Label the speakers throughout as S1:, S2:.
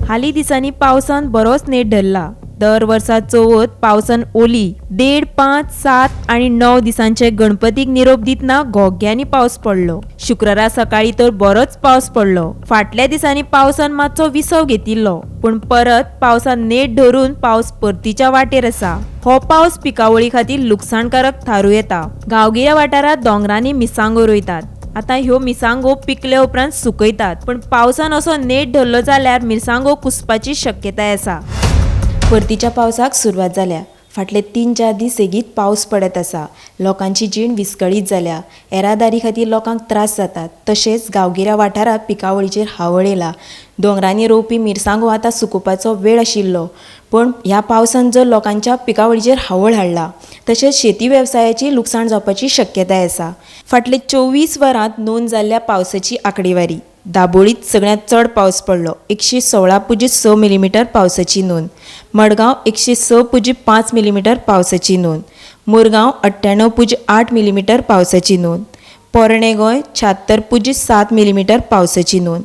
S1: हालीं दिसांनी पावसान बरोच नेट धरला. दर वर्सा चवथ पावसान ओली. 1.5, 5, 7 आनी 9 दिसांचे गणपतीक निरोप दितना घोग्यांनी पावस पडलो. शुक्रारा सकाळी तर बरोच पावस पडलो. फाटल्या दिसांनी पावसान मातसो विसव घेतिल्लो, पूण परत पावसान नेट धरून पावस परतीच्या वाटेर आसा. हो पावस पिकावळी खातीर लुकसाणकारक थारूं येता. गांवगिऱ्या वाठारांत दोंगरांनी मिरसांगो रोयतात. आतां ह्यो मिरसांगो पिकल्या उपरांत सुकयतात, पूण पावसान असो नेट धरलो जाल्यार मिरसांगो कुसपाची शक्यताय आसा. परतीच्या पावसाक सुरवात जाल्या. फाटले 3-4 दीस सेगीत पावस पडत आसा. लोकांची जीण विस्कळीत जाल्या. येरादारी खातीर लोकांक त्रास जातात. तशेंच गांवगिऱ्या वाठारांत पिकावळीचेर हावळ येयला. दोंगरांनी रोवपी मिरसांगो आतां सुकोवपाचो वेळ आशिल्लो, पूण ह्या पावसान जर लोकांच्या पिकावळीचेर हावळ हाडला, तशेंच शेती वेवसायाची लुकसाण जावपाची शक्यताय आसा. फाटले 24 वरांत नोंद जाल्ल्या पावसाची आंकडेवारी: दाबोळीत सगळ्यांत चड पावस पडलो, 116.6 मिलीमिटर पावसाची नोंद. मडगांव 106.5 मिलीमिटर पावसाची नोंद. मुरगांव 98.8 मिलीमिटर पावसाची नोंद. पोरणे गोंय 76.7 मिलीमिटर पावसाची नोंद.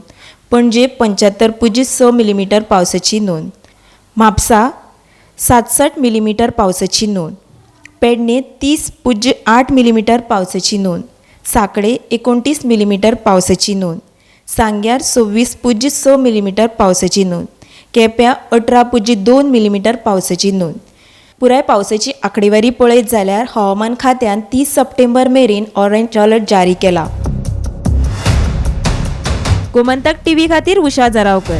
S1: पणजे 75.6 मिलीमिटर पावसाची नोंद. म्हापसा 67 मिलीमिटर पावसाची नोंद. पेडणे 30.8 मिलीमिटर पावसाची नोंद. साखळे 29 मिलीमिटर पावसाची नोंद. सांग्यार 26.6 मिलीमिटर पावसाची नोंद. केप्यां 18.2 मिलीमिटर पावसाची नोंद. पुराय पावसाची आंकडेवारी पळयत जाल्यार हवामान खात्यान 30 सप्टेंबर मेरेन ऑरेंज अलर्ट जारी केला. गोमंतक टीव्ही खातीर उषा जरावकर.